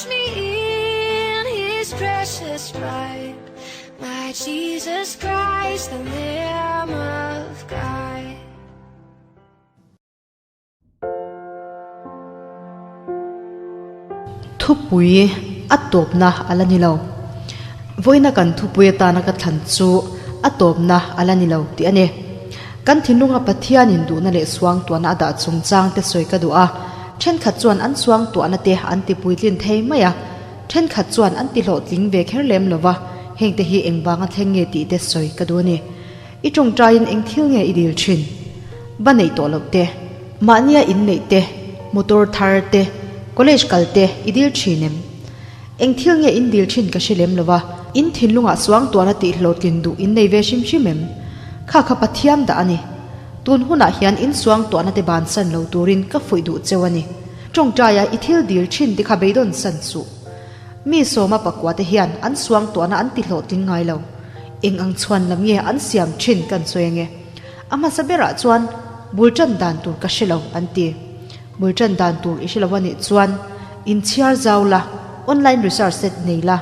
Wash me in his precious blood. My Jesus Christ, the Lamb of God. Thupui a tawpna a la ni lo. Vawiina kan thupui atana ka thlan chu a tawpna a la ni lo tih a ni. Kan thinlunga Pathianin duhna leh suangtuahna a dah chungchang te sawi ka duh a, thenkhat chuan an suangtuahna te an ti puitlin thei mai a, thenkhat chuan an ti hlawhtling ve kher lem lo va, hengte hi engvanga thleng nge tih te sawi ka duh a ni. I tawngtaiin eng thil nge i dil thin? Va neih tawh loh te, mahnia inneih te, motor thar te, college kal te i dil thin em? Eng thil nge in dil thin ka hre lem lo va, in thinlungah suangtuahna tih hlawhtlin duh in nei ve hrim hrim em? Kha kha Pathian dah a ni. Tun hunah hian in suangtuahna te bansan lo turin ka fuih duh cheu a ni. Tawngtaia i thil dil thin te kha beidawn san suh. Mi sawma pakua te hian an suangtuahna an ti hlawhtling ngai lo. Eng ang chhuan lam nge an siam thin kan sawi ange. A hmasa berah chuan bul tan dan tur ka hre lo an ti. Bul tan dan tur i hre lo a nih chuan inchhiar zau la, online research set nei la,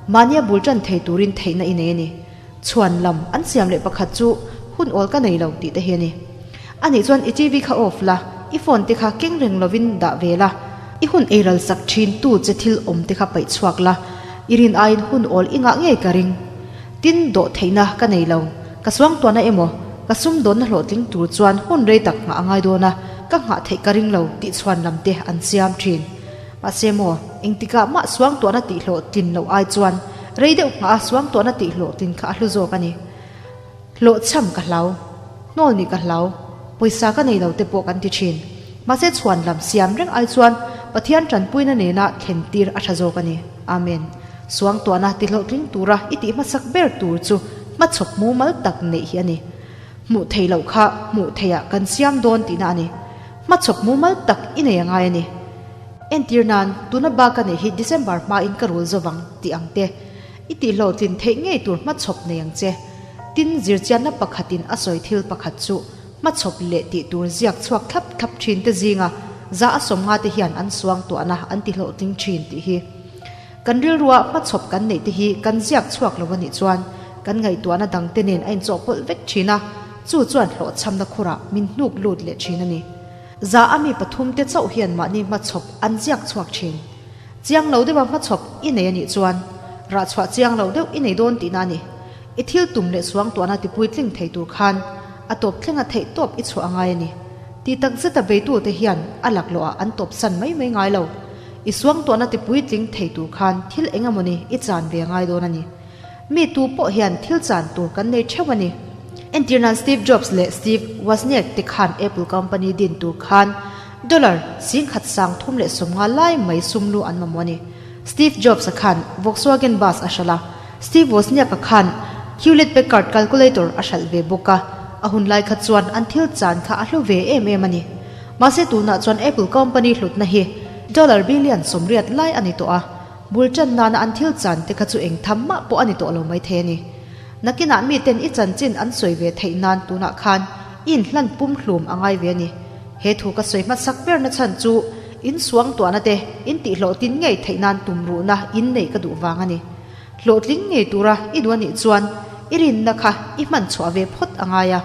mahnia bul tan thei turin theihna i nei a ni. Chhuan lam an siam leh pakhat chu hun awl ka nei lo tih te hi a ni. A nih chuan i TV kha off la, i phone te kha keng reng lovin dah ve la, i hun ei ral sak thin tu che thil awm te kha paih chhuak la, i rin aiin hun awl i ngah ngei ka ring. Tin, dawh theihna ka nei lo. Ka suangtuahna emaw, ka sumdawnna hlawhtling tur chuan hun rei tak nghah a ngai dawn a, ka nghah theih ka ring lo tih chhuan lam te an siam thin. Mahse maw, engtikah mah suangtuahna tih hlawhtlin loh ai chuan rei deuh nghah a suangtuahna tih hlawhtlin kha a hlu zawk a ni. Hlawhchham ka hlau, hnawl nih ka hlau, pawisa ka nei lo te pawh kan ti thin. Mahse chhuan lam siam reng ai chuan Pathian tanpuina nena thlen tir a tha zawk a ni. Amen. Suangtuahna ti hlawhtling tura i tih hmasak ber tur chu hmachhawp mumal tak neih hi a ni. Hmuh theih loh kha hmuh theihah kan siam dawn tihna a ni. Hmachhawp mumal tak i nei a ngai a ni. Entir nan, tuna bak a neih hi December hmain ka rul zo vang tih ang te. I tihhlawhtlin theih ngei tur hmachhawp nei ang che. Tin, zirchianna pakhatin a sawi thil pakhat chu hmachhawp leh tih tur ziak chhuak thlap thlap thin te zinga za a 50 te hian an suangtuahna an tihlawhtling thin tih hi. Kan rilrua hmachhawp kan neih te hi kan ziak chhuak lo a nih chuan kan ngaihtuahna dang te nen a inchawhpawlh vek thin a, chu chuan hlawhchhamna khurah min hnuk lut leh thin a ni. Za a mi pathum te chauh hian mahni hmachhawp an ziak chhuak thin. Chiang lo deuha hmachhawp i nei a nih chuan rah chhuah chiang lo deuh i nei dawn tihna a ni. I thil tum leh suangtuahna tipuitling thei tur khan a tawp thlenga theih tawp i chhuah a ngai a ni. Tih tak zeta beitute hian a laklawhah an tawp san mai mai ngai lo. I suangtuahna tipuitling thei tur khan thil eng emawni i chan ve a ngai dawn a ni. Mi tu pawh hian thil chan tur kan nei theuh a ni. Entirnan Steve Jobs leh Steve Wozniak te khan Apple company din tur khan Dollar 1350 lai mai sum lu an mamawh a ni. Steve Jobs-a khan Volkswagen bus a hralh a, Steve Wozniak-a khan Hewlett Packard calculator a hralh ve bawk a, a hun lai kha chuan an thil chan kha a hlu ve em em a ni. Mahse tunah chuan Apple company hlutna hi dollar billion 80 lai a ni tawh a, bul tan nana an thil chan te kha chu eng tham mah pawh a ni tawh lo maithei a ni. Nakinah miten i chanchin an sawi ve theih nan tunah khan i inhlan pum hlum a ngai ve a ni. He thu ka sawi hmasak berna chhan chu in suangtuahna te in tihhlawhtlin ngei theih nan tumruhna in neih ka duh vang a ni. Hlawhtling ngei tura i duh a nih chuan i rinna kha i hman chhuah ve phawt a ngai a,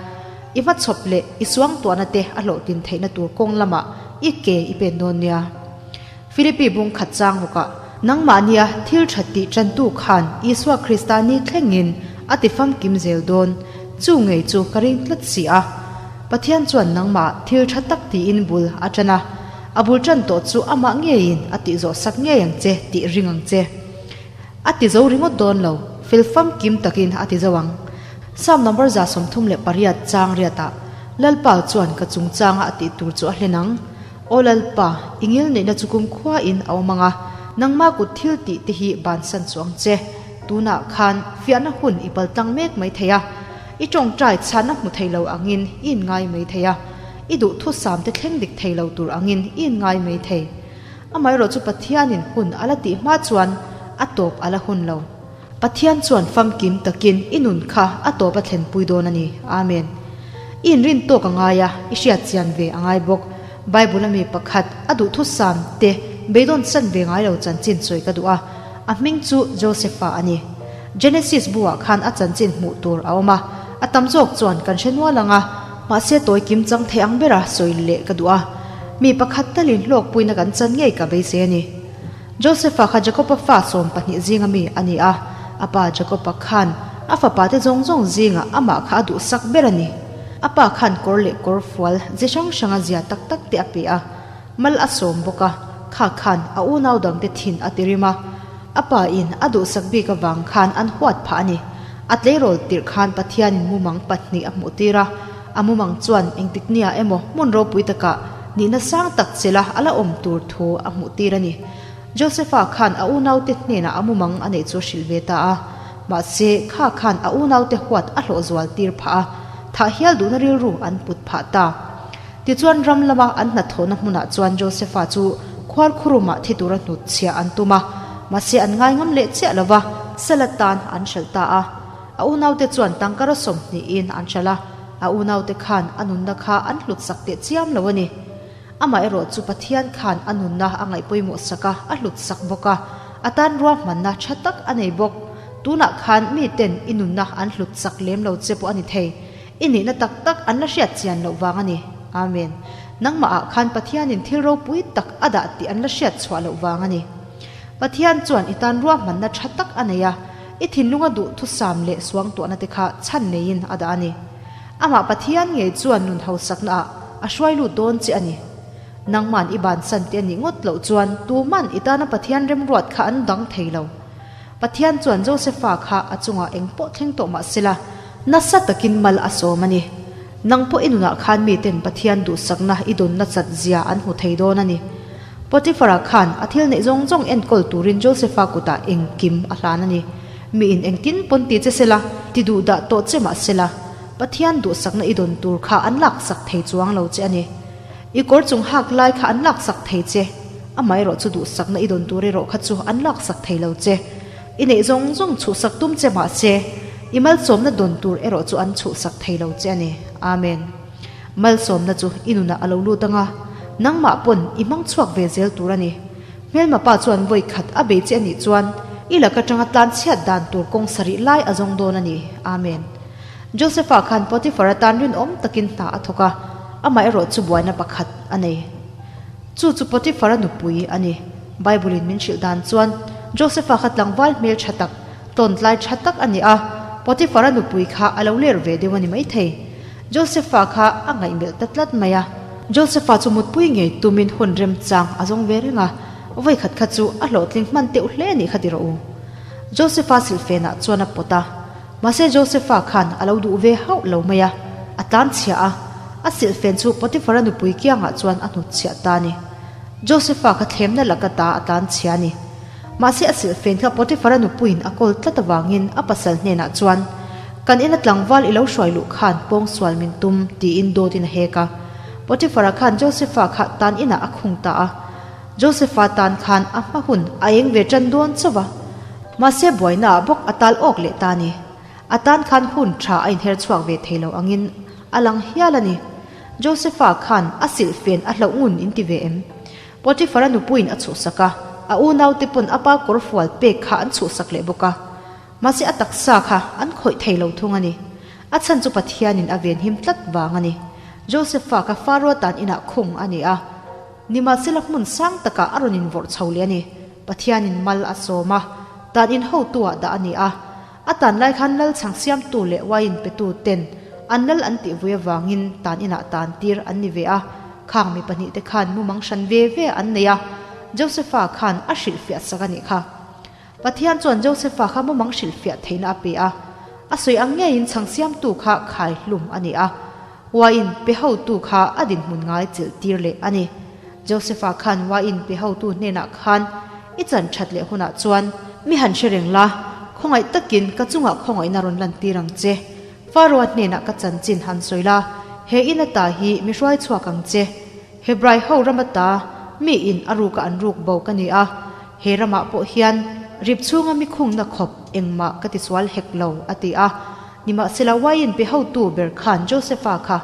i hmachhawp leh i suangtuahna te a hlawhtlin theihna tur kawng lamah i ke i pen dawn nia. Philippi bung khat chang rukah nangmahnia thil that tih tantu khan Isua Krista ni thlengin a ti famkim zel dawn, chu ngei chu ka ring tlat si a. Pathian chuan nangmah thil tha tak tiin bul a tan a, a bul tan tawh chu amah ngeiin a tih zawh sak ngei ang che tih ring ang che. A ti zo ringawt dawn lo, fel famkim takin a ti zo ang. Psalm number 138 chang riatah, Lalpa chuan ka chungchanga a tih tur chu a hlen ang. Aw Lalpa, i ngil neihna chu kumkhua in a awm ang a, nangmah kut thil tih te hi bansan chu ang che. Tunah khan fiahna hun i paltlang mek mai thei a, i tawngtai chhanna hmu thei lo angin i inngai mai thei a, i duhthusam te thleng dik thei lo tur angin i inngai mai thei. Amaherawh chu Pathianin hun a la tih hma chuan a tawp a la hun lo. Pathian chuan famkim takin i nun kha a tawp a thlenpui dawn a ni. Amen. I inrin tawk a ngai a, i hriat chian ve a ngai bawk. Bible a mi pakhat a duhthusam te Beidawn chan ve ngai lo chanchin sawi ka duh a, a hming chu Josepha a ni. Genesis bu ah khan a chanchin hmuh tur a awm a, a tam zawk chuan kan hre nual ang a, mahse tawi kim chang thei ang bera sawi leh ka duh a, mi pakhat talin hlawkpuina kan chan ngei ka beisei a ni. Josepha kha Jakoba fa 12 zinga mi a ni a, a pa Jakoba khan a fapa te zawng zawng zingah amah kha a duhsak ber a ni. A pa khan kawr leh kawr fual ze hrang hranga zia tak tak te a pe a. Mal a sawm bawk a, kha khan a unau dangte thin a ti rim a. A pa in a duhsak bik avang khan an huat phah a ni. A tleirawl tirh khan Pathianin mumang pahnih a hmuh tir a, a mumang chuan engtik nia emaw hmun ropui takah nihna sang tak chela a la awm tur thu a hmuh tir a ni. Josepha khan a unaute hnenah a mumang a neih chu a hrilh ve ta a, mahse kha khan a unaute huat a hlawh zual tir phah a, thah hial duhna rilru an put phah ta. Tichuan ram lama an hnathawhna hmunah chuan Josepha chu khuar khurumah thi tura hnut chhiah an tum a, mahse an ngai ngam leh chiah lo va, sal atan an hralh ta a. A unaute chuan tangkara sawmhnihin an hralh a, a unaute khan a nunna kha an hlut sak teh chiam lo a ni. Amaherawh chu Pathian khan a nunna a ngaih pawimawh sak a, a hlut sak bawk a, a tan ruahmanna tha tak a nei bawk. Tunah khan miten i nunna an hlut sak lem lo che pawh a ni thei. I nihna tak tak an la hriat chian loh vang a ni. Amen. Nangmah ah khan Pathianin thil ropui tak a dah tih an la hriat chhuah loh vang a ni. Pathian chuan i tan ruahmanna tha tak a nei a, i thinlunga duh thusam leh suangtuahna te kha chhan neiin a dah a ni. Amah Pathian ngei chuan nun hausakna ah a hruai lut dawn che a ni. Nangman i bansan te a nih ngawt loh chuan tuman i tana Pathian remruat kha an dang thei lo. Pathian chuan Josepha kha a chungah eng pawh thleng tawh mah sela, nasa takin mal a sawm a ni. Nang pawh i nunah khan miten Pathian duhsakna i dawnna chat zia an hmu thei dawn a ni. Potiphar-a khan a thil neih zawng zawng enkawl turin Josepha kutah engkim a hlan a ni. Miin engtin pawn ti che sela, ti duh dah tawh che mah sela, Pathian duhsakna i dawn tur kha an laksak thei chuang lo che a ni. I kawr chung hak lai kha an laksak thei che, amaherawh chu duhsakna i dawn tur erawh kha chu an laksak thei lo che. I neih zawng zawng chhuhsak tum che mahse, i malsawmna dawn tur erawh chu an chhuhsak thei lo che a ni. Amen. Malsawmna chu i nunah a lo lut ang a, nangmah pawn i hmang chhuak ve zel tur a ni. Hmelma pa chuan vawi khat a bei che a nih chuan i lak atanga tlan chhiat dan tur kawng sarih lai a zawng dawn a ni. Amen. Josepha khan Potiphar atan rinawm takin hna a thawk a, amah erawh chu buaina pakhat a nei. Chu chu Potiphar-a nupui a ni. Bible-in min hrilh dan chuan Josepha kha tlangval hmel tha tak, tawntlai tha tak a ni a, Potiphar-a nupui kha a lo ler ve deuh a ni maithei. Josepha kha a ngaihmelh ta tlat mai a. Josepha chu mutpui ngei tumin hun remchang a zawng ve reng a, vawikhat kha chu a hlawhtling hman teuh hle a nih kha ti rawh u. Josepha silhfenah chuan a pawt a. Mahse Josepha khan a lo duh ve hauh lo mai a, a tlan chhiah a, a silhfen chu Potiphara nupui kiangah chuan a hnut chhiah ta a ni. Josepha kha thlemna laka ta a tlan chhia a ni. Mahse a silhfen kha Potiphara nupuiin a kawl tlat avangin a pasal hnenah chuan, Kan ina tlangval i lo hruai luh khan pawngsual min tum, tiin dawtin a hek a. Potiphara khan Josepha kha tan inah a khung ta a. Josepha tan khan a hma hun a eng ve tan dawn chauh a. Mahse buaina ah bawk a tal awk leh ta a ni. A tan khan hun tha a inher chhuak ve thei lo angin a lang hial a ni. Josepha khan a silhfen a hlauh ngun in ti ve em? Potiphar-a nupuiin a chhuhsak a, a unaute pawn a pa kawrfual pek kha an chhuhsak leh bawk a. Mahse a taksa kha an khawih thei lo thung a ni. A chhan chu Pathianin a venhim tlat vang a ni. Josepha kha Faro tan inah khung a ni a. Nimahsela hmun sang takah a rawn invawrh chho leh a ni. Pathianin mal a sawm a, tan in hotu-ah dah a ni a. A tan lai khan lal chhang siamtu leh uaiin petu ten an lal an tih vui avangin tan inah tan tir an ni ve a. Khang mi pahnihte khan mumang hran ve ve an nei a, Josepha khan a hrilhfiah sak a nih kha. Pathian chuan Josepha kha mumang hrilhfiah theihna a pe a, a sawi ang ngeiin chhang siamtu kha khai hlum a ni a. Uaiin pe hotu kha a dinhmun ngai chilh tir leh a ni. Josepha khan uaiin pe hotu hnenah khan, I chan that leh hunah chuan mi han hre reng la, khawngaih takin ka chungah khawngaihna rawn lantir ang che. Faro-a hnenah ka chanchin han sawi la, he in ata hi mi hruai chhuak ang che. Hebrai ho ram ata mi in a ruka an ruk bo ka ni a, he ramah pawh hian rip chhunga mi khungna khawp engmah ka tisual hek lo, a ti a. Nimahsela uaiin pe hotu ber khan Josepha kha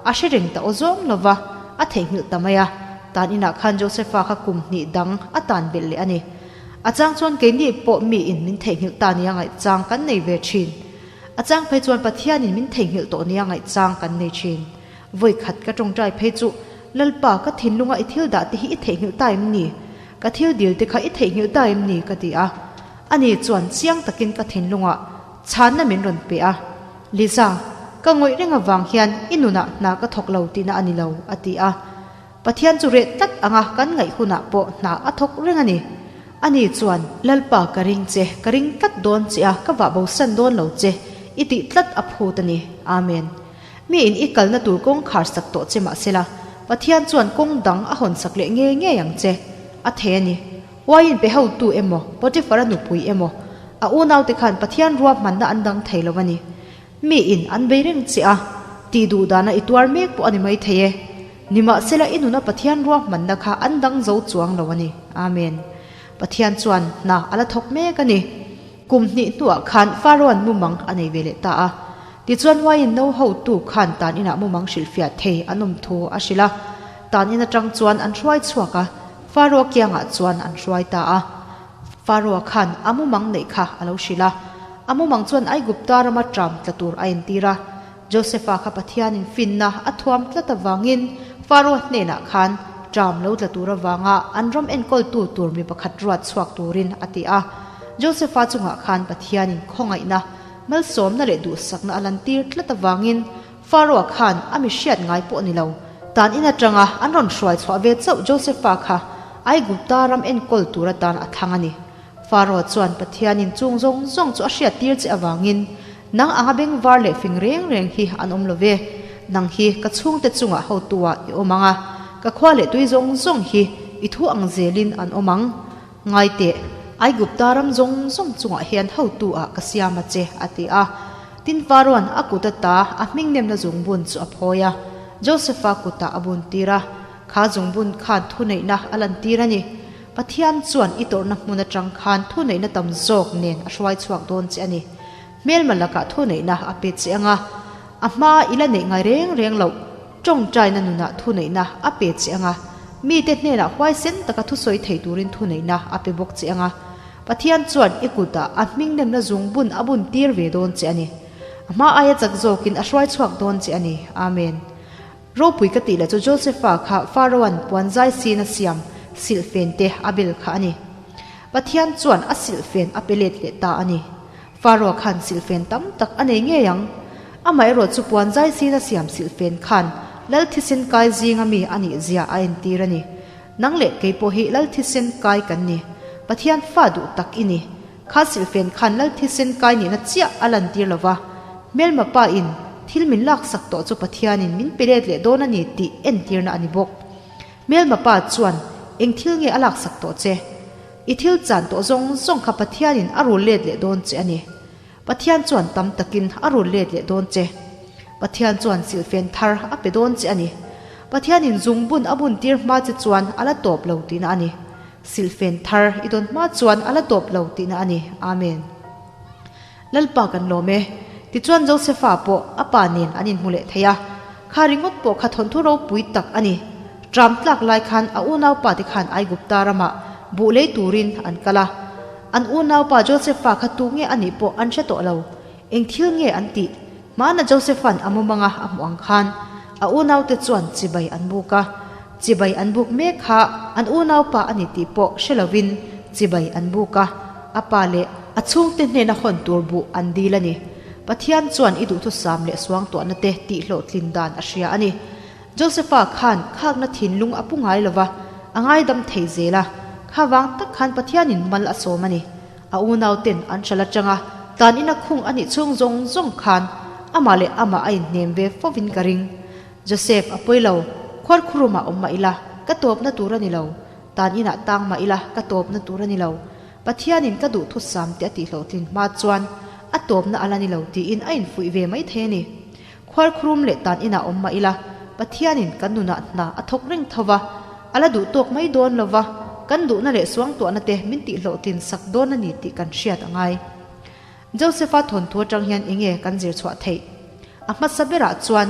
a hre reng ta aw zawng lo va, a theihnghilh ta mai a. Tan inah khan Josepha kha kum hnih dang a tan belh leh a ni. A chang chuan keini pawh miin min theihnghilh ta nia ngaihchang kan nei ve thin. A chang phei chuan Pathianin min theihnghilh tawh nia ngaihchang kan nei thin. Vawi khat ka tawngtai phei chu, Lalpa, ka thinlunga i thil dah te hi i theihnghilh ta em ni? Ka thil dil te kha i theihnghilh ta em ni? ka ti a. Ani chuan chiang takin ka thinlungah chhanna min rawn pe a. Liza, ka ngawih reng avang hian i nunah hna ka thawk lo tihna a ni lo, a ti a. Pathian chu reh tlat anga kan ngaih hunah pawh hna a thawk reng a ni. Ani chuan, Lalpa ka ring che, ka ring tlat dawn che a, ka vah bosan dawn lo che, i tih tlat a phut a ni. Amen. Miin i kalna tur kawng khar sak tawh che mahsela, Pathian chuan kawng dang a hawn sak leh ngei ngei ang che. A thei a ni. Uaiin pe hotu emaw, Potiphar-a nupui emaw, a unaute khan Pathian ruahmanna an dang thei lo a ni. Miin an bei reng che a, tih duh dana i tuar mek pawh a ni mai thei e. Nimahsela i nuna Pathian ruahmanna kha an dang zo chuang lo a ni. Amen. Pathian chuan hna a la thawk mek a ni. Kum hnih hnuah khan Pharaoh-a'n mumang a nei ve leh ta a. Tichuan uaiin no hotu khan tan inah mumang hrilhfiah thei an awm thu a hrilh a. Tan in atang chuan an hruai chhuak a, Pharaoh kiangah chuan an hruai ta a. Pharaoh khan a mumang neih kha a lo hrilh a. A mumang chuan Aigupta rama tram tla tur a entir a. Josepha kha Pathianin finna a thuam tlat avangin Pharaoh hnenah khan tram lo tla tur avanga an ram enkawltu tur mi pakhat ruat chhuak turin a ti a. Josepha chungah khan Pathianin khawngaihna, malsawmna leh duhsakna a lantir tlat avangin Pharaoh khan a mi hriat ngai pawh ni lo. Tan in atanga an rawn hruai chhuah ve chauh Josepha kha Aigupta ram enkawl tur atan a thlang a ni. Pharaoh chuan Pathianin chung zawng zawng chu a hriat tir che avangin nang anga beng var leh fing reng reng hi an awm lo ve. Nang hi ka chhungte chungah hotu-ah i awm ang a, ka khua leh tui zawng zawng hi i thu ang zelin an awm ang. Ngai teh, Aigupta ram zawng zawng chungah hian hotu-ah ka siam a che, a ti a. Tin Pharaoh-a'n a kut ata a hming nemna zungbun chu a phawi a, Joseph-a kutah a buntir a. Kha zungbun khan thuneihna a lantir a ni. Pathian chuan i tawrhna hmun atang khan thuneihna tam zawk nen a hruai chhuak dawn che a ni. Hmelma lakah thuneihna a pe che ang a, a hma i la neih ngai reng reng loh tawngtaina nunah thuneihna a pe che ang a, mite hnenah huaisen taka thusawi thei turin thuneihna a pe bawk che ang a. Pathian chuan i kutah a hming nemna zungbun a bun tir ve dawn che a ni. A hma aia chak zawkin a hruai chhuak dawn che a ni. Amen. Ropui ka tih leh chu Josepha kha Pharaoh-a'n puan zai sin a siam silhfen te a bel kha a ni. Pathian chuan a silhfen a pe let leh ta a ni. Pharaoh khan silhfen tam tak a nei ngei ang. Amaherawh chu puan zai sin a siam silhfen khan lal thisen kai zinga mi a nih zia a entir a ni. Nang leh kei pawh hi lal thisen kai kan ni. Pathian fa duh tak i ni. Kha silhfen khan lal thisen kai nihna chiah a lantir lo va, hmelma pa in thil min laksak tawh chu Pathianin min pe let leh dawn a ni tih entirna a ni bawk. Hmelma pa chuan eng thil nge a laksak tawh che? I thil chan tawh zawng zawng kha Pathianin a rul let leh dawn che a ni. Pathian chuan tam takin a rul let leh dawn che. Pathian chuan silhfen thar a pe dawn che a ni. Pathianin zungbun a buntir hma che chuan a la tawp lo tihna a ni. Silhfen thar i dawn hma chuan a la tawp lo tihna a ni. Amen. Lalpa kan lawm e. Tichuan Josepha pawh a pa nen an inhmu leh thei a. Kha ringawt pawh kha thawnthu ropui tak a ni. Tram tlak lai khan a unaupa te khan Aigupta ramah buh lei turin an kal a. An unaupa Josepha kha tu nge a nih pawh an hre tawh lo. Eng thil nge an tih? Hmana Josepha'n a mumanga a hmuh ang khan a unaute chuan chibai an buk a. Chibai an buk mek kha an unaupa a ni tih pawh hre lovin chibai an buk a, a pa leh a chhungte hnena hawn tur buh an dil a ni. Pathian chuan i duhthusam leh suangtuahna te tihhlawhtlin dan a hria a ni. Josepha khan khakna thinlung a pu ngai lova, a ngaidam thei zel a, kha vang tak khan Pathianin mal a sawm a ni. A unauten an hral atanga tan ina khung a nih chhung zawng zawng khan amah leh amah a inhnem ve fovin ka ring. Joseph a pawi lo, khuarkhurumah awm mah ila, ka tawpna tur a ni lo. Tan inah tang mah ila, ka tawpna tur a ni lo. Pathianin ka duhthusam te a tihhlawhtlin hma chuan a tawpna a la ni lo tiin a infuih ve mai thei a ni. Khuarkhurum leh tan inah awm mah ila, Pathianin kan nunah hna a thawk reng tho va, a la duh tawk mai dawn lo va, kan duhna leh suangtuahna te min tihhlawhtlin sak dawn a ni tih kan hriat a ngai. Josepha thawnthu atang hian enge kan zir chhuah theih? A hmasa berah chuan,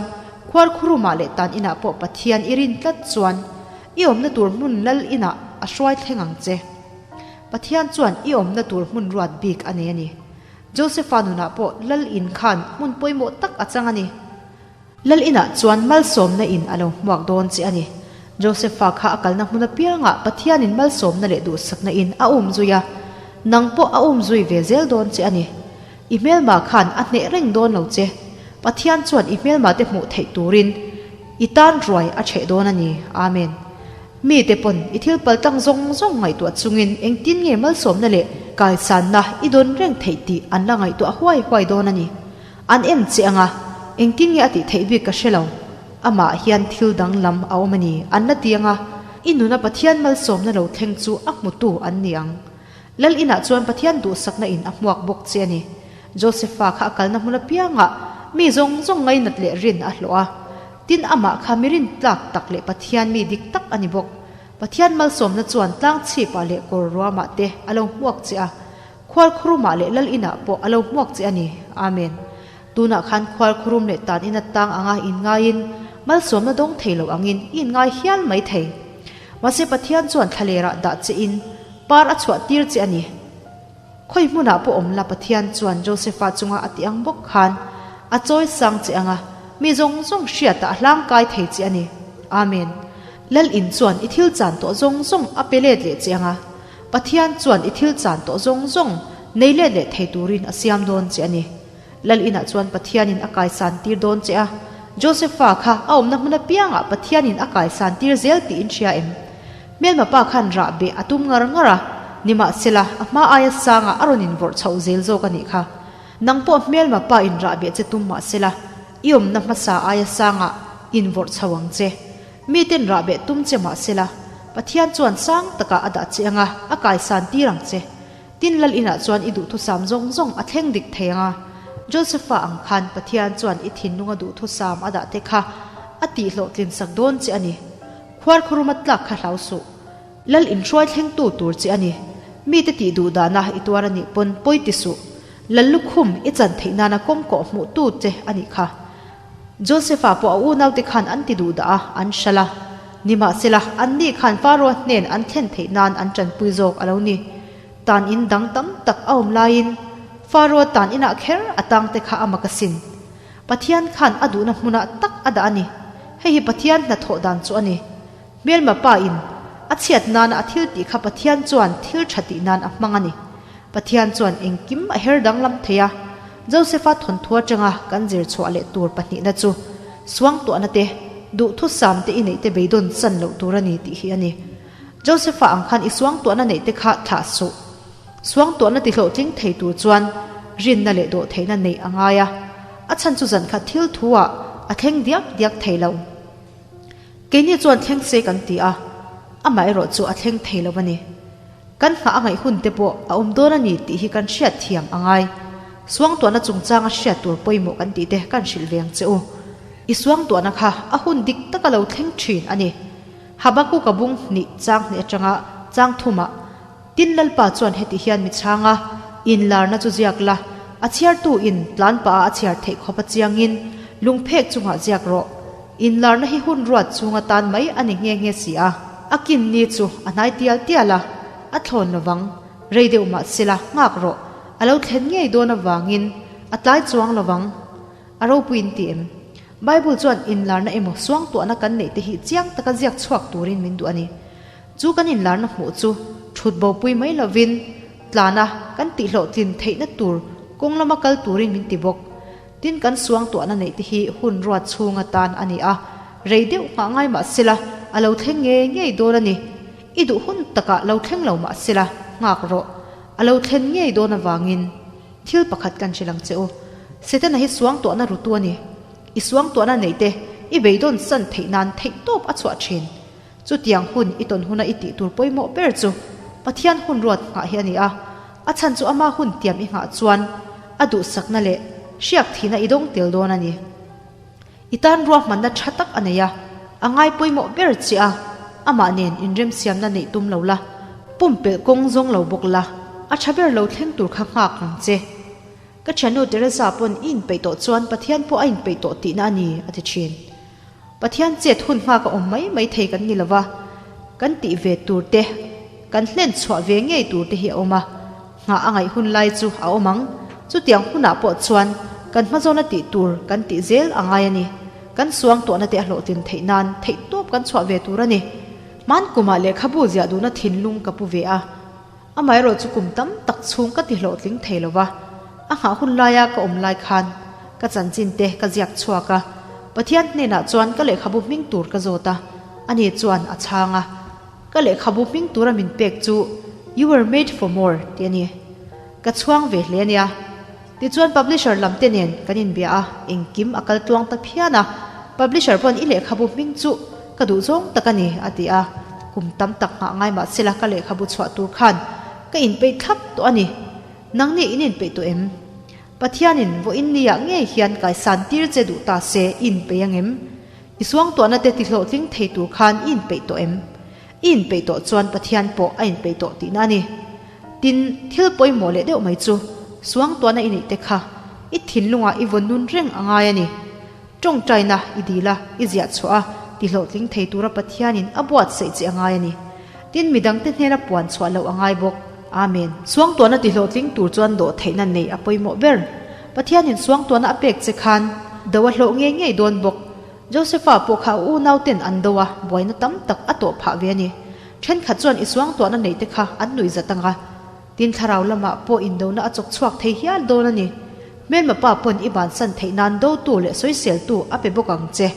khuarkhurumah leh tan inah pawh Pathian i rin tlat chuan, i I awmna tur hmun lal inah a hruai thleng ang che. Pathian chuan i awmna tur hmun ruat bik a nei a ni. Josepha nunah pawh lal in khan hmun pawimawh tak a chang a ni. Lal inah chuan malsawmna in a lo hmuak dawn che a ni. Josepha kha a kalna hmun apiangah Pathianin malsawmna leh duhsakna in a um zui a, nang pawh a um zui ve zel dawn che a ni. I hmelma khan a hneh reng dawn lo che. Pathian chuan i hmelma te hmuh theih turin i tan ruai a chheh dawn a ni. Amen. Mite pawn i thil paltlang zawng zawng ngaihtuah chungin engtin nge malsawmna leh kaisanna i dawn reng theih tih an la ngaihtuah huai huai dawn a ni. An en che anga, engtin nge a tih theih bik ka hre lo. Amah hian thil danglam a awm a ni an la ti anga, i nuna Pathian malsawmna lo thleng chu a hmutu an ni ang. Lal inah chuan Pathian duhsakna in a hmuak bawk che a ni. Josepha kha a kalna hmun apiangah mi zawng zawng ngainat leh rin a hlawh a. Tin, amah kha mi rintlak tak leh Pathian mi dik tak a ni bawk. Pathian malsawmna chuan tlang chhipah leh kawr ruamah te a lo hmuak che a. Khualkhurumah leh lal inah pawh a lo hmuak che a ni. Amen. Tunah khan khualkhurum leh tan ina tang anga inngaiin malsawmna dawng thei lo angin i inngai hial mai thei. Mahse Pathian chuan thlalerah dah che in par a chhuah tir che a ni. Khawi hmunah pawh awm la Pathian chuan Josepha chunga a ti ang bawk khan a chawi sang che anga mi zawng zawng hriatah a hlangkai thei che a ni. Amen. Lal in chuan i thil chan tawh zawng zawng a pe let leh che anga Pathian chuan i thil chan tawh zawng zawng nei let leh thei turin a siam dawn che a ni. Lal inah chuan Pathianin a kaisan tir dawn che a, Josepha kha a awmna hmun apiangah Pathianin a kaisan tir zel tih in hria em? Hmelma pa khan rah beh a tum ngar ngar a, nimahsela a hma aia sangah a rawn invawrh chhoh zel zawk a nih kha. Nang pawh hmelma pa in rah beh che tum mahsela i awmna hmasa aia sangah invawrh chho ang che. Miten rah beh tum che mahsela Pathian chuan sang takah a dah che anga a kaisan tir ang che. Tin lal inah chuan i duhthusam zawng zawng a thleng dik thei ang a. Josepha ang khan Pathian chuan i thinlunga duhthusam a dah te kha a tihhlawhtlin sak dawn che a ni. Khuarkhuruma tlak kha hlau suh. Lal inhruai thlengtu tur che a ni. Mite tih duh dahna i tuar a nih pawn pawi ti suh. Lal lukhum i chan theih nana kawng kawh hmuhtu che a nih kha. Josepha pawh a unaute khan an ti duh dah a, an hralh a. Nimahsela, anni khan Pharaoh hnen an thlen theih nan an tanpui zawk a lo ni. Tan in dang tam tak a awm laiin Pharaoh tan inah kher a tangte kha a mak asin. Pathian khan a duhna hmunah tak a dah a ni. Hei hi Pathian hnathawh dan chu a ni. Hmelma pa in a chhiat nana a thil tih kha Pathian chuan thil tha tih nan a hmang a ni. Pathian chuan engkim a her danglam thei a, Josepha thawnthu atanga kan zir chhuah leh tur pahnihna chu suangtuahna te, duhthusam te i neih te beidawn chan loh tur a ni tih hi a ni. Josepha ang khan i suangtuahna neih te kha thlah suh. Suangtuahna ti hlawhtling thei tur chuan rinna leh dawhtheihna neih a ngai a, a chhan chu zan khat thil thu ah a thleng diak diak thei lo. Keini chuan thleng se kan ti a, amaherawh chu a thleng thei lo a ni. Kan nghah a ngaih hun te pawh a awm dawn a ni tih hi kan hriat thiam a ngai. Suangtuahna chungchanga hriat tur pawimawh kan tih te kan hrilh ve ang che u. I suangtuahna kha a hun dik taka lo thleng thin a ni. Habakuka bung hnih chang hnih atanga chang thumah Tin Lalpa chuan heti hian mi chhang a, Inlarna chu ziak la, a chhiartu in tlan pah a a chhiar theih khawp a chiangin lungphek chungah ziak rawh. Inlarna hi hun ruat chhunga tan mai a ni nghe nghe si a. A kin ni chu a hnai tial tial a, a thlawn lovang, rei deuh mah sela nghak rawh, a lo thlen ngei dawn avangin a tlai chuang lovang. A ropui in ti em? Bible chuan inlarna emaw suangtuahna kan neih te hi chiang taka ziak chhuak turin min duh a ni. Chu kan inlarna hmuh chu thut bopui mai lovin tlana kan tihhlawhtlin theihna tur kawng lama kal turin min ti bawk. Tin kan suangtuahna neih te hi hun ruat chhung atan a ni a, rei deuh nghah ngai mah sela a lo thleng ngei ngei dawn a ni. I duh hun takah lo thleng lo mah sela nghak rawh. A lo thlen ngei dawn avangin thil pakhat kan hrilh ang che u. Setana hi suangtuahna rutu a ni. I suangtuahna neih te i beidawn san theih nan theihtawp a chhuah thin. Chutiang hun i tawn huna i tih tur pawimawh ber chu Pathian hun ruat nghah hi a ni a, a chhan chu ama hun tiam i nghah chuan a duhsakna leh hriak thihna i dawng tel dawn a ni. I tan ruahmanna tha tak a nei a, a ngai pawimawh ber che a, amah nen inremsiamna neih tum lo la, pumpelh kawng zawng lo bawk la, a tha ber lo thleng tur kha nghak ang che. Ka thiannu Teresa pawn i inpeih tawh chuan Pathian pawh a inpeih tawh tihna a ni, a ti thin. Pathian chet hun nghak a awm mai mai thei kan ni lo va. Kan tih ve tur te, kan hlen chhuah ve ngei tur te hi a awm a, nghah a ngaih hun lai chu a awm ang. Chutiang hunah pawh chuan kan hmazawna tih tur kan tih zel a ngai a ni. Kan suangtuahna te a hlawhtlin theih nan theihtawp kan chhuah ve tur a ni. Hman kumah lehkhabu ziah duhna thinlung ka pu ve a. Amaherawh chu kum tam tak chhung ka ti hlawhtling thei lo va, a nghah hun laia ka awm lai khan ka chanchin te ka ziak chhuak a, Pathian hnenah chuan ka lehkhabu hming tur ka zawt a, ani chuan a chhang a, ka lehkhabu hming tura min pek chu You were made for more tih a ni. Ka chhuang ve hle a nia. Tichuan publisher lam te nen kan inbia a, engkim a kal tluang ta phian a, publisher pawn i lehkhabu hming chu ka duh zawng tak a ni a ti a, kum tam tak nghah ngai mah sela ka lehkhabu chhuah tur khan ka inpeih thlap tawh a ni. Nangni in inpeih tawh em? Pathianin vawiin niah ngei hian kaisan tir che duh ta se i inpeih ang em? I suangtuahna te tihlawhtling thei tur khan i inpeih tawh em? I inpeih tawh chuan Pathian pawh a inpeih tawh tihna a ni. Tin, thil pawimawh leh deuh mai chu suangtuahna i neih te kha i thinlungah i vawn nun reng a ngai a ni. Tawngtaina i dil a, i ziah chhuah a, tihlawhtling thei tura Pathianin a buatsaih che a ngai a ni. Tin, midangte hnena puan chhuah loh a ngai bawk. Amen. Suangtuahna tihlawhtling tur chuan dawh theihna neih a pawimawh ber. Pathianin suangtuahna a pek che khan do a hlawh ngei ngei dawn bawk. Josepha pawh kha a unauten an do a, buaina tam tak a tawh phah ve a ni. Thenkhat chuan i suangtuahna neih te kha an nuih zat ang a, tin thlarau lamah pawh indona a chawk chhuak thei hial dawn a ni. Hmelma pa pawn i bansan theih nan dotu leh sawiseltu a pe bawk ang che.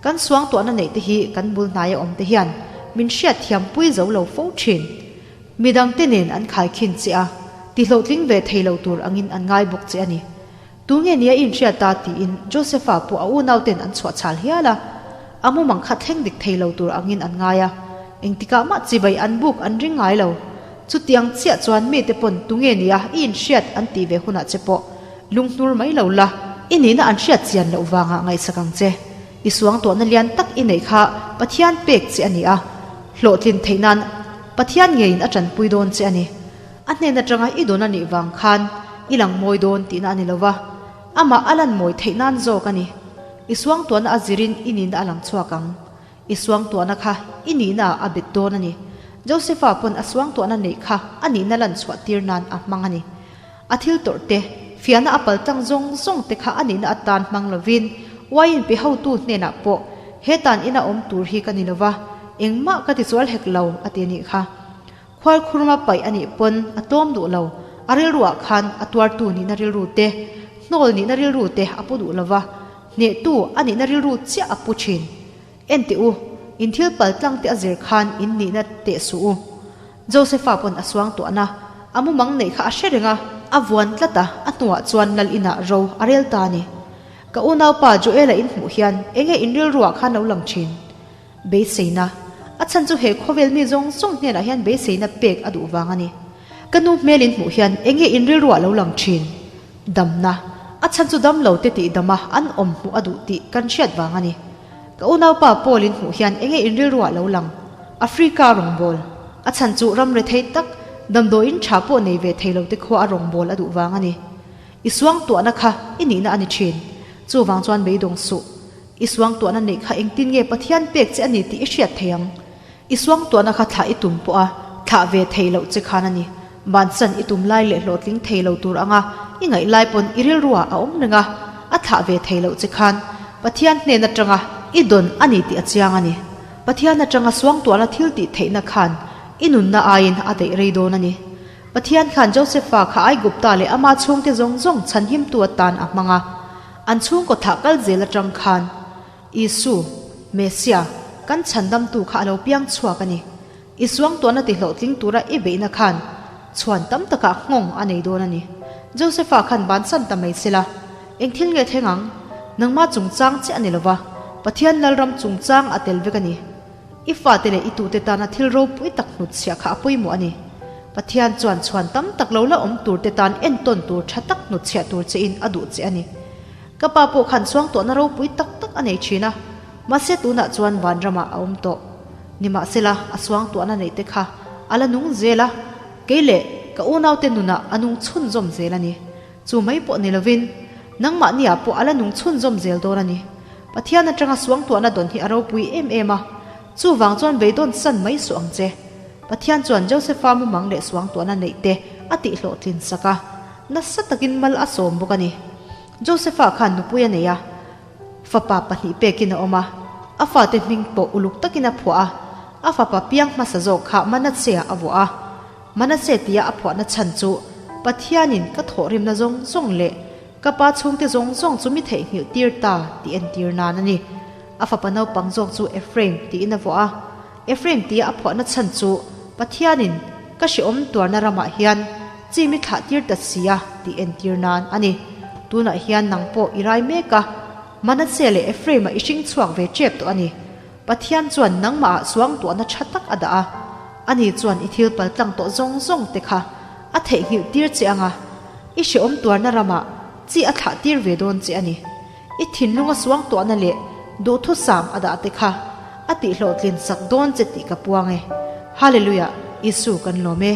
Kan suangtuahna neih te hi kan bul hnaia awm te hian min hriat thiam pui zo lo fo thin. Midangte nen an khaikhin che a, tihlawhtling ve thei lo tur angin an ngai bawk che a ni. Tunge nia i inhriat ta tiin Josepha pawh a unauten an chhuah chhal hial a, a mumang kha thleng dik thei lo tur angin an ngai a, engtikah mah chibai an buk an ring ngai lo. Chutiang chiah chuan mite pawn tunge nia i inhriat an tih ve hunah che pawh lunghnur mai lo la, i nihna an hriat chian loh vangah ngaihsak ang che. I suangtuahna lian tak i neih kha Pathian pek che a ni a, hlawhtlin theih nan Pathian ngeiin a tanpui dawn che a ni. A hnen atanga i dawn a nih vang khan i lang mawi dawn tihna a ni lo va, amah a lan mawi theih nan zawk a ni. I suangtuahna a zirin i nihna a lang chhuak ang. I suangtuahna kha i nihna ah a bet dawn a ni. Josepha pawn a suangtuahna neih kha a nihna lan chhuah tir nan a hmang a ni. A thil tawrh te, fiahna a pal tlang zawng zawng te kha a nihna atan hmang lovin uaiin pe hotu hnenah pawh he tan ina awm tur hi ka ni lo va, engmah ka tichual hek lo a ti a nih kha. Khualkhurma paih a nih pawn a tlawm duh lo, a rilruah khan a tuartu nihna rilru te, hnawl nihna rilru te a pu duh lo va, hnehtu a nihna rilru chiah a pu thin. Enteh u, in thil pal tlang te a zir khan in nihna teh suh u. Josepha pawn a suang tuahna, a mumang neih kha a hre reng a, a vuan tlat a, a hnuah chuan lal inah ro a rel ta a ni. Ka unaupa Joel-a in hmuh hian enge in rilruah khan lo lang thin? Beiseina, A chhan chu he khawvel mi zawng zawng hnenah hian beiseina pek a duh vang a ni. Ka nu hmel in hmuh hian enge in rilruah lo lang thin? Damna, A chhan chu dam lo te tih dama an awm hmuh a duh tih kan hriat vang a ni. Ka unaupa Paul in hmuh hian enge in rilruah lo lang? Africa rawngbâwl, A chhan chu ram rethei tak, damdawiin tha pawh nei ve thei lo te khua a rawngbâwl a duh vang a ni. I suangtuahna kha i nihna a ni thin. Chuvang chuan beidawng suh. I suangtuahna neih kha engtin nge Pathian pek che a ni tih i hriat thei ang. I suangtuahna kha thlah i tum pawh a thlah ve thei loh che khan a ni. Bansan i tum lai leh hlawhtling thei lo tur anga i ngaih lai pawn i rilruah a awm reng a, a thlah ve thei loh che khan Pathian hnen atanga i dawn a ni tih a chiang a ni. Pathian atanga suangtuahna thil tih theihna khan i nunna aiin a daih rei dawn a ni. Pathian khan Josepha kha Aigupta leh ama chhungte zawng zawng chhanhimtu atan a hmang a. An chhungkaw thah kal zel atang khan Isu, Messia, kan chhandamtu kha a lo piang chhuak a ni. I suangtuahna ti hlawhtling tura i beihna khan chhuan tam takah nghawng a nei dawn a ni. Josepha khan bansan ta mai sela, eng thil nge thleng ang? Nangma chungchang chiah a ni lova, Pathian Lalram chungchang a tel vek a ni. I fate leh i tute tana thil ropui tak hnutchhiah kha a pawimawh a ni. Pathian chuan chhuan tam tak lo la awm turte tan entawn tur tha tak hnutchhiah tur chein a duh che a ni. Ka pa pawh khan suangtuahna ropui tak tak a nei thin a, mahse tunah chuan vanramah a awm tawh. Nimahsela, a suangtuahna neihte kha a la nung zel a, kei leh ka unaute nunah a nung chhunzawm zel a ni. Chu mai pawh ni lovin, nangmahniah pawh a la nung chhunzawm zel dawn a ni. Pathian atanga suangtuahna dawn hi a ropui em em a. Chuvang chuan beidawn san mai suh ang che. Pathian chuan Josefa mumang leh suangtuahna neih te a tihhlawhtlin sak a, nasa takin mal a sawm bawk a ni. Josefa khan nupui a nei a, fapa pahnih pekin a awm a, a fate hming pawh uluk takin a phuah a, a fapa piang hmasa zawk kha Manasseh-ah a vuah a. Manasseh tia a phuahna chhan chu Pathianin ka thawhrimna zawng zawng leh ka pa chhungte zawng zawng chu mi theihnghilh tir ta tih entir nan a ni. A fapa naupang zawk chu Ephraim tiin a vuah a. Ephraim tia a phuahna chhan chu Pathianin ka hrehawm tuarna ramah hian chi mi thlah tir ta si a tih entir nan a ni. Tunah hian nang pawh i rai mek a, Manasseh leh Ephraim-ah i hring chhuak ve tep tawh a ni. Pathian chuan nangmahah suangtuahna tha tak a dah a, ani chuan i thil paltlang tawh zawng zawng te kha a theihnghilh tir che ang a, i hrehawm tuarna ramah chi a thlah tir ve dawn che a ni. I thinlunga suangtuahna leh duhthusam a dah te kha a tihhlawhtlin sak dawn che tih ka puang e. Hallelujah! Isu kan lawm e.